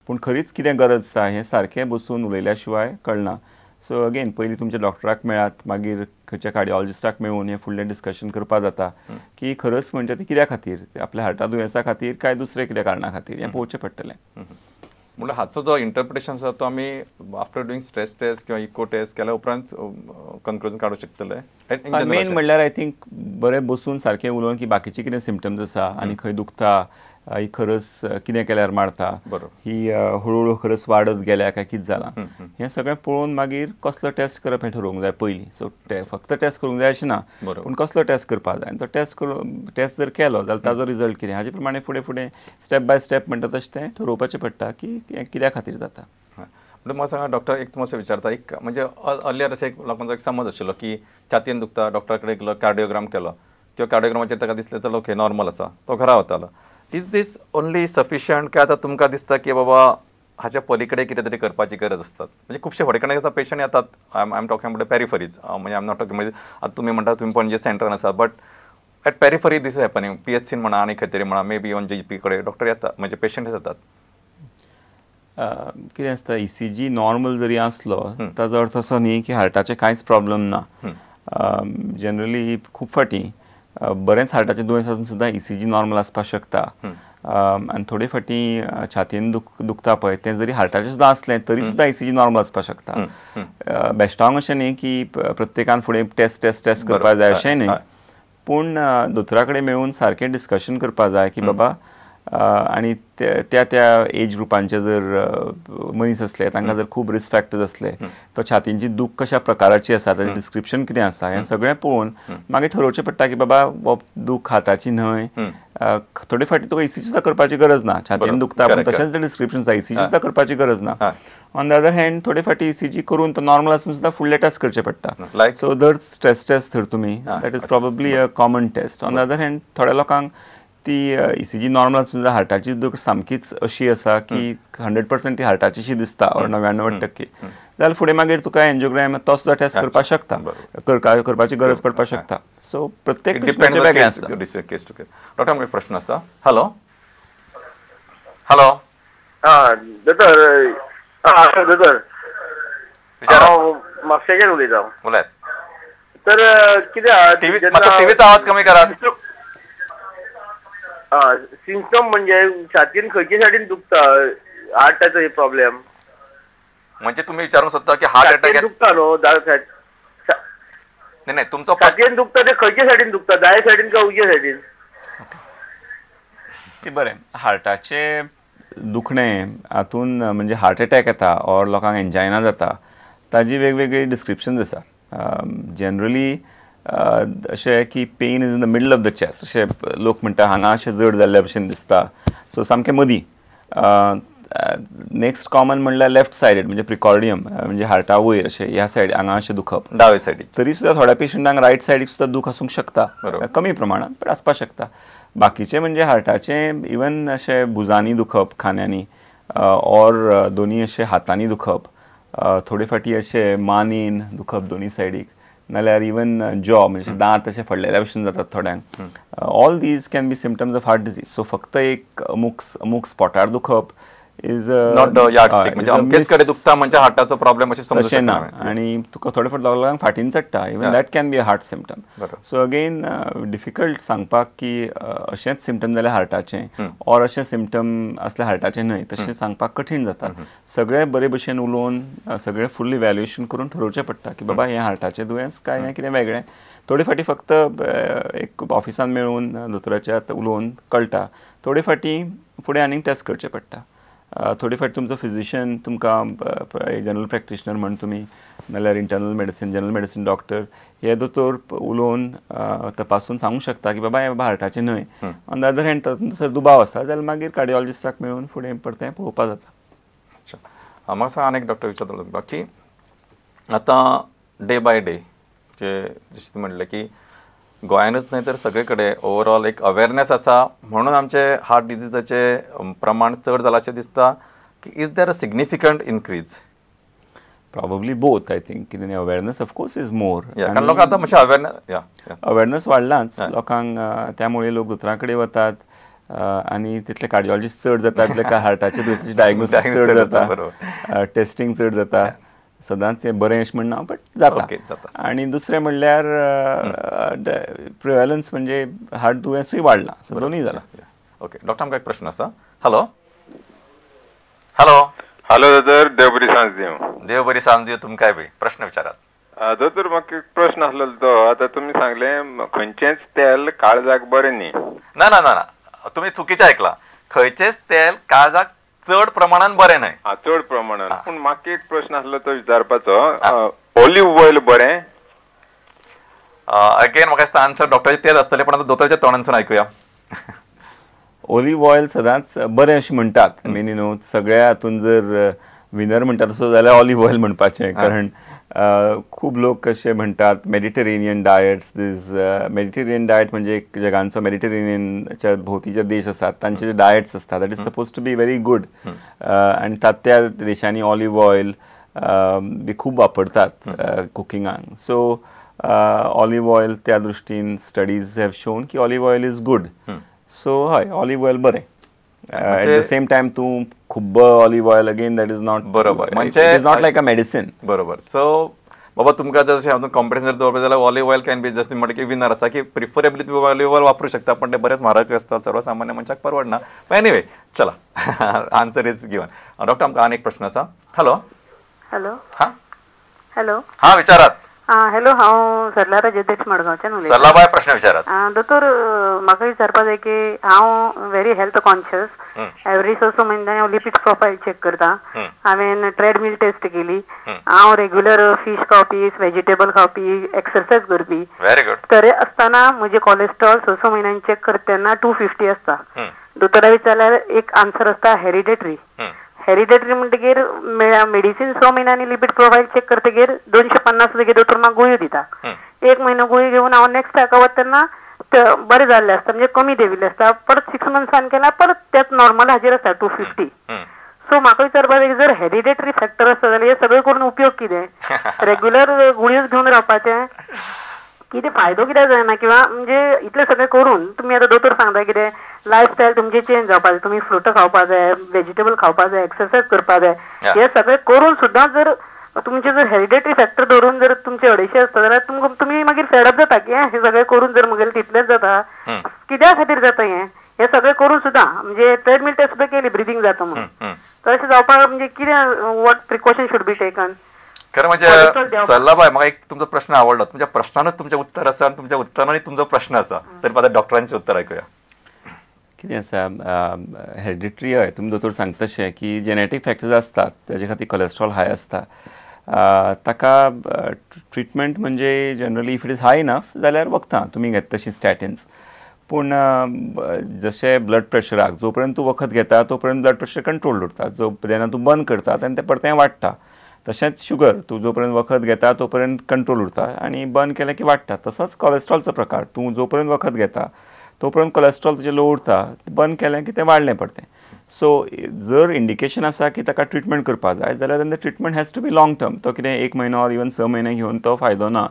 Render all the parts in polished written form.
पूण खरीच कितें गरज आसा हें सारकें बसून उलयल्या शिवाय कळना. सो अगेन पयलीं तुमच्या डॉक्टराक मेळात, मागीर खंयच्या कार्डियोलॉजिस्टाक मेळून हें फुडलें डिस्कशन करपाक जाता की खरंच म्हणजे तें कित्या खातीर, आपल्या हार्टा दुयेंसा खातीर काय दुसरे कित्या कारणा खातीर, हें पळोवचें पडटलें. म्हणल्यार हाचो जो इंटरप्रिटेशन आसा तो आमी आफ्टर डुईंग स्ट्रेस टेस्ट किंवा इको टेस्ट केल्या उपरांत कन्क्लुजन काडूंक शकतले. मेन म्हणल्यार I think बरें बसून सारकें उलोवन की बाकीचे कितें सिमटम्स आसा आनी खंय दुखता, ही खरस कितें केल्यार मारता, ही हळूहळू खरस वाडत गेल्या काय कितें जालां, हें सगळें पळोवन मागीर कसलो टेस्ट करप हें ठरोवंक जाय पयलीं. सो फक्त टेस्ट करूंक जाय अशें ना, पूण कसलो टेस्ट करपाक जाय आनी तो टेस्ट करून टेस्ट जर केलो जाल्यार ताजो रिजल्ट कितें हाजे प्रमाणे फुडें फुडें स्टेप बाय स्टेप म्हणटा तशें तें ठरोवपाचें पडटा की हें कित्या खातीर जाता. म्हणटा म्हाका सांगा डॉक्टर, एक तुमकां विचारता, एक म्हणजे अर्लियर अशें एक लोकांचो एक समज आशिल्लो की छातयेन दुखता, डॉक्टरा कडेन गेलो, कार्डियोग्राम केलो किंवा कार्डियोग्रामाचेर ताका दिसलें चल ओके नॉर्मल आसा, तो घरा वतालो. Is this only sufficient काय आतां तुमकां दिसता की बाबा हाच्या पलीकडे कितें तरी करपाची गरज आसतात? म्हणजे खुबशे व्हडे कडेन पेशंट येतात, I am talking about peripheries, म्हणजे I am not talking, म्हणजे आतां तुमी म्हणटा तुमी पणजे सेंटरान आसा, but at periphery this is happening, PHCन म्हणा आनी खंय तरी म्हणा, मे बी इवन GP कडेन डॉक्टर येता, म्हणजे पेशंट येतात. कितें आसता, ECG normal जरी आसलो ताजो अर्थ असो न्ही की हार्टाचें कांयच प्रॉब्लम ना. जनरली खूब फावटी बरेंच हार्टाचें दुयेंस आसून सुद्दां ECG normal आसपाक शकता. आनी थोडे फावटी छातयेन दुखता पळय तें जरी हार्टाचें सुद्दां आसलें तरी सुद्दां ECG normal आसपाक शकता. बेश्टांक अशें न्ही की प्रत्येकान फुडें टेस्ट टेस्ट टेस्ट करपाक जाय अशेंय न्ही, पूण दोतोरा कडेन मेळून सारकें डिस्कशन करपाक जाय की बाबा, आनी त्या त्या एज ग्रुपांचे जर मनीस आसले तांकां जर खूब रिस्क फॅक्टर्स आसले, तो छातींची दूख कशा प्रकाराची आसा, ताचें डिस्क्रिप्शन कितें आसा, हें सगळें पळोवन मागीर ठरोवचें पडटा की बाबा हो दूख हाताची न्हय. थोडे फावटी तुका ECG सुद्दां करपाची गरज ना, छातयेन दुखता पूण तशेंच जर डिस्क्रिप्शन आसा ECG सुद्दां करपाची गरज ना. ऑन the other hand थोडे फावटी ECG करून तो नॉर्मल आसून सुद्दां फुडले टेस्ट करचे पडटा. सो दर स्ट्रेस टेस्ट धर तुमी, that is probably a common test. On the other hand थोड्या लोकांक ती ECG normal आसून हार्टाची दूख सामकीच अशी आसा की 100% ती हार्टाचीशी दिसता ऑर 99% जाल्यार फुडें मागीर तुका एन्जियोग्राम तो सुद्दां टेस्ट करपाक शकता, करपाची गरज पडपाक शकता. सो प्रत्येक वेगळें आसता. केस टू केस. डॉक्टर आमकां एक प्रश्न आसा. हॅलो हॅलो दोतोर, दोतोर हांव म्हापशेच्यान उलयता. उलयात. तर कितें टिव्हीचो आवाज कमी करात. सिमटम म्हणजे छातीन खंयच्या सायडीन दुखता, हार्टाचो प्रॉब्लेम म्हणजे तुम्ही विचारूंक सोदता की हार्ट अटॅक दुखता न्हू? नाही नाही, तुमचो छातयेन दुखता ते खंयच्या सायडीन दुखता, दाव्या सायडीन काय उजव्या सायडीन? बरें, हार्टाचे दुखणें हातून म्हणजे हार्ट अटॅक येता ऑर लोकांक एन्जायना जाता ताजी वेगवेगळी डिस्क्रिप्शन्स आसा. जनरली अशें की pain is in the middle of the chest, अशें लोक म्हणटा हांगा अशें जड जाल्ल्या भशेन दिसता, सो सामकें मदीं. नेक्स्ट कॉमन म्हणल्यार लेफ्ट सायडेड म्हणजे प्रिकॉर्डियम म्हणजे हार्टा वयर अशें ह्या सायड हांगा अशें दुखप डावे सायडीक. तरी सुद्दां थोड्या पेशंटांक रायट सायडीक सुद्दां दूख आसूंक शकता, कमी प्रमाणांत पण आसपाक शकता. बाकीचें म्हणजे हार्टाचें इवन अशें भुजांनी दुखप, खांद्यांनी ऑर दोनी अशें हातांनी दुखप, थोडे फावटी अशें मानेन दुखप दोनी सायडीक, नाल्यार इवन जॉ म्हणजे दांत अशे फडलेल्या भशेन जातात थोड्यांक. All these can be symptoms of heart disease. So फक्त एक अमूक अमूक स्पॉटार दुखप is not the yardstick, म्हणजे अमकेच कडेन दुखता म्हणजे हार्टाचो प्रॉब्लेम अशें समजूं तशें ना. शकना. आनी तुका थोडे फावट लोकांक फाटीन चडटा, even that can be a heart symptom. So again difficult सांगपाक की अशेंच सिमटम जाल्यार हार्टाचें ऑर अशें सिमटम आसल्यार हार्टाचें न्हय, तशें सांगपाक कठीण जाता. सगळें बरे भशेन उलोवन सगळें फुल इव्हॅल्युएशन करून ठरोवचें पडटा की बाबा हें हार्टाचें दुयेंस काय हें कितें वेगळें. थोडे फावटी फक्त एक ऑफिसान मेळून दोतोराच्या उलोवन कळटा, थोडे फावटी फुडें आनीक टेस्ट करचें पडटा. थोडे फावटी तुमचो फिजिशियन तुमकां जनरल प्रॅक्टिशनर म्हण तुमी नाल्यार internal medicine general medicine doctor हे दोतोर उलोवन तपासून सांगूंक शकता की बाबा हें बाबा हार्टाचें न्हय. ऑन the other hand तातूंत जर दुबाव आसा जाल्यार मागीर कार्डियोलॉजिस्टाक मेळून फुडें परतें पळोवपाक जाता. अच्छा, म्हाका सांग आनी एक डॉक्टर विचारतलो तुमकां की आतां डे बाय डे जे जशें तुमी म्हणलें की गोंयानूच न्हय तर सगळे कडेन ओवरऑल एक अवेरनेस आसा म्हणून आमचे हार्ट डिजीजाचे प्रमाण चड जालां अशें दिसता की is there a significant increase? Probably both. I think कितें awareness of course is more, कारण लोक आतां मातशें अवेरनेस अवेरनेस वाडलांच लोकांक, त्यामुळे लोक दोतोरां कडेन वतात, आनी तितले कार्डियोलॉजिस्ट चड जाता, तितले हार्टाचे दुयेंसाचे डायग्नोसीस चड जाता, टेस्टिंग चड जाता. सदांच हें बरें अशें म्हणना, बट जाता. आनी दुसरें म्हणल्यार प्रिवेलन्स म्हणजे हार्ट दुयेंसूय वाडलां, सो दोनूय जालां. ओके डॉक्टर, आमकां एक प्रश्न आसा. हॅलो हॅलो हॅलो दोतोर, देव बरी सांज दिवं. देव बरी सांज दिवं तुमकांय बी. प्रश्न विचारात. दोतोर, म्हाका एक प्रश्न आसलो तो आतां तुमी सांगलें खंयचेंच तेल काळजाक बरें न्ही. ना ना ना ना, तुमी चुकीचें आयकलां. खंयचेंच तेल काळजाक चड प्रमाणान बरें न्हय. आं, चड प्रमाणान. पूण म्हाका एक प्रश्न आसलो तो विचारपाचो, ऑलिव्ह ऑयल बरें? अगेन म्हाका दिसता आन्सर डॉक्टराचें तेच आसतलें, पण आतां दोतोराच्या तोंडांतसून आयकुया. ऑलिव्ह ऑयल सदांच बरें अशें म्हणटात. मेन न्हू सगळ्या हातून जर विनर म्हणटा तसो जाल्यार ऑलिव्ह ऑयल म्हणपाचें, कारण खूब लोक कशे म्हणटात Mediterranean diets. These Mediterranean diet म्हणजे एक जगांचो मेडिटेरेनियनच्या भोवतीचे देश आसात तांचे जे डायट्स आसतात that is suppose to be very good. आनी त्या देशांनी ऑलिव्ह ऑयल बी खूब वापरतात कुकिंगाक. सो ऑलिव्ह ऑयल त्या दृश्टीन स्टडीज have shown की olive oil is good. So हय, ऑलिव्ह ऑयल बरें. एट the same time तूं खूब olive oil again that is not बरोबर, म्हणजे it is not like a medicine. बरोबर. सो बाबा तुमकां जशें कॉम्पिटिशन जर दवरपाक जाल्यार olive oil can be just म्हणटा की विनर आसा, की प्रिफरेबली तुमी ऑलिव्ह ऑयल वापरूं शकता, पण ते बरेच म्हारग आसता, सर्वसामान्य मनशाक परवडना. एनिवे चला, आन्सर is given. Doctor, आमकां आनी एक प्रश्न आसा. हॅलो हॅलो हां हॅलो हां विचारात. आं हॅलो, हांव सरला राजेध्यक्ष मडगांवच्यान उलयतां. सरलाबाय, प्रश्न विचारात. दोतोर, म्हाका विचारपाक जाय की हांव व्हेरी हेल्थ कॉन्शियस. एवरी 6 म्हयन्यांनी हांव लिपीड प्रोफायल चॅक करता. हांवें ट्रेडमील टेस्ट केली. हांव रेग्युलर फीश खावपी, वेजिटेबल खावपी, एक्सरसायज करपी. Very good. तरी आसतना म्हजें कॉलेस्ट्रॉल 6 म्हयन्यांनी चॅक करता तेन्ना 250 आसता. दोतोरा विचारल्यार एक आन्सर आसता हेरिडेटरी. हेरिडेटरी म्हणटगीर मेडिसीन 6 म्हयन्यांनी लिपीड प्रोफायल चॅक करतगीर 250 जातगीर दोतोर म्हाका गुळयो दिता. 1 म्हयनो गुळी घेवन हांव नेक्स्ट हाका वता तेन्ना बरें जाल्लें आसता, म्हणजे कमी देंविल्लें आसता. परत 6 मंथ्सान केल्यार परत तेच नॉर्मल हाजेर आसता 250. सो म्हाका विचारपाक जाय जर हेरिडेटरी फॅक्टर आसता जाल्यार हे सगळें करून उपयोग कितें? रेग्युलर गुळयोच घेवन रावपाचें कितें फायदो कित्याक जायना? किंवा म्हणजे इतलें सगळें करून तुमी आतां दोतोर सांगता कितें लायफस्टायल तुमची चेंज जावपाक जाय, तुमी फ्रुटां खावपाक जाय, वेजिटेबल खावपाक जाय, एक्सरसायज करपाक जाय. हे सगळें करून सुद्दां जर तुमचे जर हेरिडेटरी फॅक्टर धरून जर तुमचे 250 आसता जाल्यार तुमकां तुमी मागीर फेडअप जाता की हें सगळें करून जर म्हगेलें तितलेंच जाता, कित्या खातीर जाता हें? हें सगळें करून सुद्दां म्हणजे ट्रेडमील टेस्ट सुद्दां केली ब्रिदींग जाता म्हणून, तशें जावपाक म्हणजे कितें what precaution should be taken? खरें म्हणजे सरलाबाय, म्हाका एक तुमचो प्रश्न आवडलो. तुमच्या प्रश्नानूच तुमचें उत्तर आसा आनी तुमच्या उत्तरानूय तुमचो प्रश्न आसा. तरी आतां डॉक्टरांचें उत्तर आयकुया. कितें आसा हेरिडिटरी, हय तुमी दोतोर सांगता तशें की जेनेटीक फॅक्टर्स आसतात ताजे खातीर कोलेस्ट्रॉल हाय आसता. ताका ट्रिटमेंट म्हणजे generally if it is high enough जाल्यार वखदां तुमी घेता तशीं स्टॅटिन्स. पूण जशें ब्लड प्रेशराक जो पर्यंत तूं वखद घेता तो पर्यंत ब्लड प्रेशर कंट्रोल उरता, जो जेन्ना तूं बंद करता तेन्ना तें परतें वाडटा. तशेंच शुगर तूं जो पर्यंत वखद घेता तो पर्यंत कंट्रोल उरता आनी बंद केलें की वाडटा. तसोच कोलेस्ट्रॉलचो प्रकार, तूं जो पर्यंत वखद घेता तो पर्यंत कोलेस्ट्रॉल तुजें लो उरता, बंद केलें की तें वाडलें परतें. सो जर इंडिकेशन आसा की ताका ट्रिटमेंट करपाक जाय जाल्यार तेन्ना treatment has to be long term. तो कितें 1 म्हयनो ऑर इवन 6 म्हयने घेवन तो फायदो ना.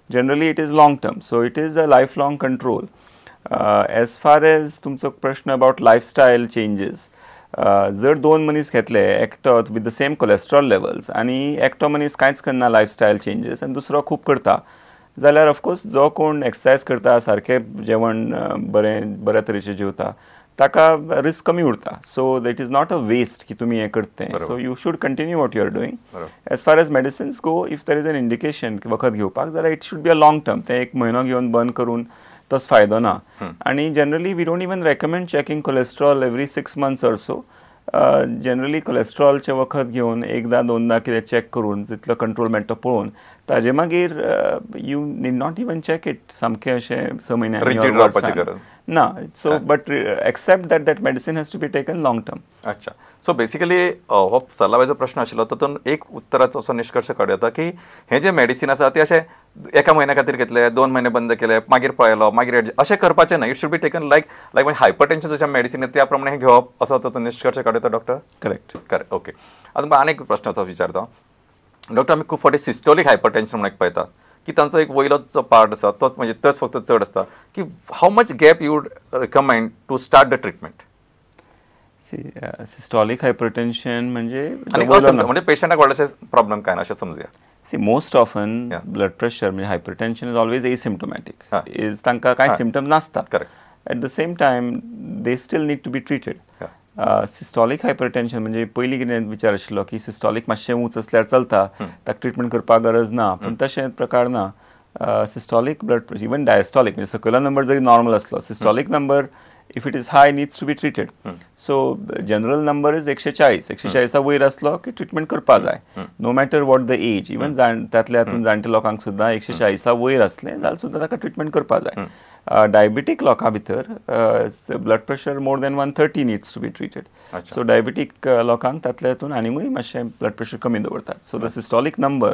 Generally it is long term, so it is a life long control. As far as तुमचो प्रश्न अबावट लायफस्टायल चेंजीस, जर 2 मनीस घेतले एकटो with the same cholesterol levels आनी एकटो मनीस कांयच करना लायफस्टायल चेंजीस आनी दुसरो खूब करता जाल्यार ऑफकोर्स जो कोण एक्सरसायज करता, सारकें जेवण बरें बऱ्या तरेचें जेवता ताका रिस्क कमी उरता. So that is not a waste की तुमी हें करता तें. So you should continue what you are doing. As far as medicines go, if there is an indication की वखद घेवपाक जाल्यार it should be a long term. तें 1 म्हयनो घेवन बंद करून तसो फायदो ना. आनी generally we don't even recommend checking cholesterol every 6 months or so. Generally कोलेस्ट्रॉलचें वखद घेवन एकदां दोनदां कितें चॅक करून जितलो कंट्रोल मेळटा तो पळोवन ताजे मागीर you need not even check it सामकें अशें 6 म्हयन्यांनी ना. So but accept that that medicine has to be taken long term. अच्छा, सो बेसिकली हो सरलाबायचो प्रश्न आशिल्लो तातूंत एक उत्तराचो असो निश्कर्श काडूं येता की हें जें मेडिसीन आसा तें अशें 1 म्हयन्या खातीर घेतलें, 2 म्हयने बंद केले, मागीर पळयलो, मागीर अशें करपाचें ना. It should be taken like like म्हणजे हायपरटेन्शन जशें मेडिसीन त्या प्रमाणे हें घेवप असो ताचो निश्कर्श काडूं येता डॉक्टर? Correct correct. ओके, आतां आनीक प्रश्न असो विचारता डॉक्टर, आमी खूब फावटी सिस्टोलीक हायपरटेन्शन म्हणून एक पळयतात की तांचो एक वयलो जो पार्ट आसा तोच म्हणजे तोच फक्त चड आसता की how much gap you would recommend to start the treatment? Systolic hypertension म्हणजे म्हणजे पेशंटाक व्हडलेशे प्रॉब्लम काय ना अशें समजुया. See most often blood pressure म्हणजे hypertension is always asymptomatic, is तांकां कांय सिमटम्स नासता. Correct. At the same time they still need to be treated. Systolic hypertension म्हणजे पयलीं कितें विचार आशिल्लो की सिस्टॉलिक मातशें उंच आसल्यार चलता, ताका ट्रिटमेंट करपाक गरज ना, पूण तशें प्रकार ना. Systolic blood pressure even diastolic म्हणजे सकयलो नंबर जरी नॉर्मल आसलो, systolic number if it is high needs to be treated. So general number is 140, 140 वयर आसलो की ट्रिटमेंट करपा जाय, no matter what the age. Even तातल्या हातून जाणटे लोकांक सुद्दां 140 वयर आसलें जाल्यार सुद्दां ताका ट्रिटमेंट करपा जाय. डायबिटीक लोकां भितर blood pressure more than 130 needs to be treated. So diabetic लोकांक तातल्या हातून आनीकूय मातशें ब्लड प्रेशर कमी दवरतात. So the systolic number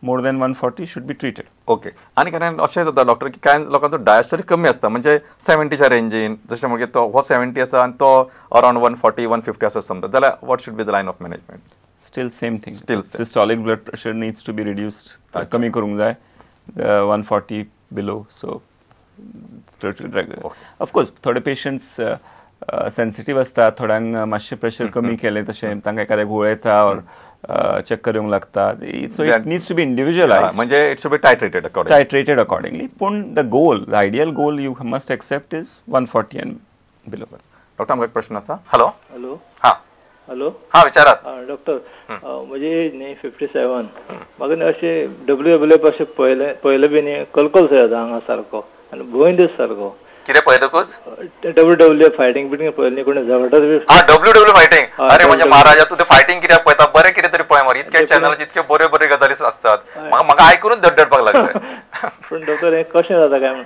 more than 140 should be treated. Okay. आनी केन्ना अशें जाता डॉक्टर की कांय लोकांचो डायस्टोलिक कमी आसता म्हणजे 70च्या रेंजीन, जशें मागीर तो हो 70 आसा आनी तो अरावंड 140 150 आसा समजा, जाल्यार what should be the line of management? Still same thing, still systolic blood pressure needs to be reduced, कमी करूंक जाय 140 बिलो. सो ऑफकोर्स थोडे पेशंट्स सेन्सिटीव आसता, थोड्यांक मातशें प्रेशर कमी केलें तशें तांकां एखादें घुंवळ येता ऑर चक्कर येवंक लागता. So it needs to be individualise, म्हणजे it should be titrated accordingly, titrated accordingly. पूण the goal, the ideal goal you must accept is 140 and below. Doctor आमकां एक प्रश्न आसा. हॅलो. हॅलो. हां हॅलो. हां विचारात. डॉक्टर म्हजी एज न्ही 57, म्हाका न्ही अशें डब्ल्यू डब्ल्यू एफ अशें पळयलें पळयलें बी न्ही कलकल जाता हांगा सारको आनी भंय दीस सारको. कितें पळयतकूच? डब्ल्यू डब्ल्यू फायटींग बिटींग पळयलें न्ही, कोणी झगडत बी. हां डब्ल्यू डब्ल्यू फायटींग. अरे म्हणजे महाराजा तूं ते फायटींग कित्याक पळयता? बरें कितें तरी पळय मरे, इतके चॅनलाचेर इतक्यो बऱ्यो बऱ्यो गजाली आसतात, म्हाका म्हाका आयकूनच धडधडपाक लागलें. पूण डॉक्टर हें कशें जाता काय म्हण?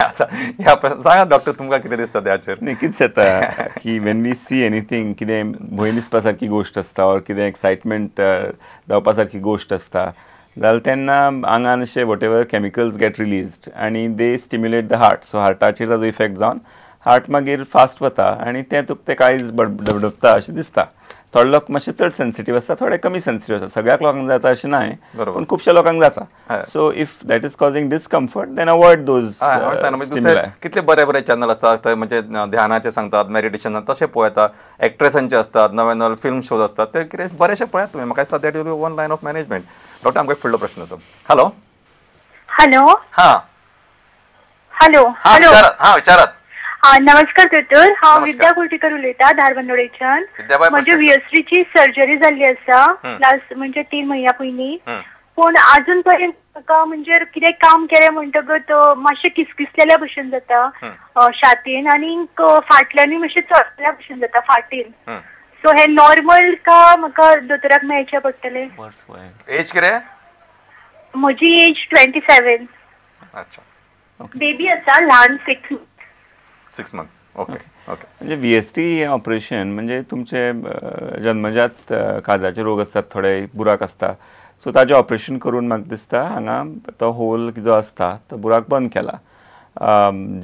आतां ह्या प्रश्न सांगा डॉक्टर, तुमकां कितें दिसता त्याचेर? न्ही कितें जाता की when we see anything, कितें भंय दिसपा सारकी गोश्ट आसता ऑर कितें एक्सायटमेंट जावपा सारकी गोश्ट आसता जाल्यार तेन्ना आंगान अशें whatever chemicals get released आनी they stimulate the heart. So हार्टाचेर ताजो इफेक्ट जावन हार्ट मागीर फास्ट वता आनी तें तुका तें काळीज डबडबता अशें दिसता. थोडे लोक मातशे चड सेन्सिटीव आसता, थोडे कमी सेन्सिटीव आसता. सगळ्याक लोकांक जाता अशें नाय, पूण खुबश्या लोकांक जाता. So if that is causing discomfort then avoid those. कितले बरे बरे चॅनल आसतात, म्हणजे ध्यानाचे सांगतात, मेडिटेशन तशें पळयता, एक्ट्रेसांचे आसतात, नवे नवे फिल्म शोज आसतात, ते कितें बरेशें पळयात तुमी. म्हाका दिसता that will be one line of management. Doctor आमकां एक फुडलो प्रश्न आसा. हॅलो. हॅलो. हां हॅलो. हॅलो. हां विचारात. नमस्कार दोतोर, हांव विद्या कुर्टीकर उलयतां धारबांदोडेच्यान. म्हजे व्हीएसटीची सर्जरी जाल्ली आसा लास्ट म्हणजे 3 म्हयन्या पयलीं, पूण आजून पर्यंत म्हाका म्हणजे कितें काम केलें म्हणटकच मातशें किसकिसलेल्या भशेन जाता छातयेन आनी फाटल्यानूय मातशें चडल्या भशेन जाता फाटीन. सो हें नॉर्मल का म्हाका दोतोराक मेळचें पडटलें? एज कितें? म्हजी एज 27. अच्छा. बेबी आसा ल्हान, 6 मंथ्स. Okay okay. म्हणजे व्ही एस टी हें ऑपरेशन म्हणजे तुमचे जन्मजात काळजाचे रोग असतात, थोडे बुराक आसता, सो ताजें ऑपरेशन करून म्हाका दिसता हांगा तो होल जो आसता तो बुराक बंद केला.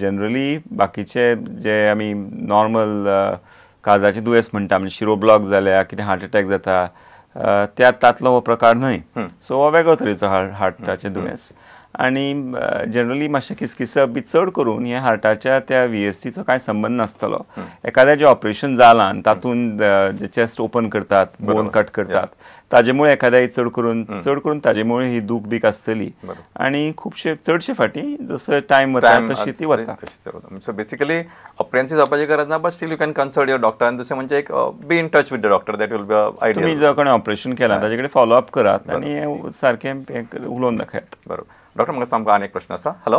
जनरली बाकीचे जे आमी नॉर्मल काळजाचे दुयेंस म्हणटा, म्हणजे शिरो ब्लॉक जाल्या, कितें हार्ट एटॅक जाता, त्या तातलो हो प्रकार न्हय. सो हो वेगळो तरेचो हार्टाचें दुयेंस. आनी जनरली मातशें किसकिसप बी चड करून हे हार्टाच्या त्या व्ही एस टीचो कांय संबंद नासतलो. एखाद्या जें ऑपरेशन जालां आनी तातूंत जे चेस्ट ओपन करतात, बोन कट करतात, ताजे मुळे एखाद्या चड करून ताजे मुळे ही दूख बीक आसतली. आनी खुबशे चडशे फाटी जसो टायम वता तशी ती वता. सो बेसिकली अप्रेन्सी जावपाची गरज ना, but still you can consult your doctor. आनी दुसरें म्हणजे एक be in touch with the doctor, that will be ideal. तुमी जो कोणें ऑपरेशन केलां ताजे कडेन फॉलो अप करात आनी सारकें उलोवन दाखयात. बरोबर. डॉक्टर म्हाका सामको आनी एक प्रश्न आसा. हॅलो.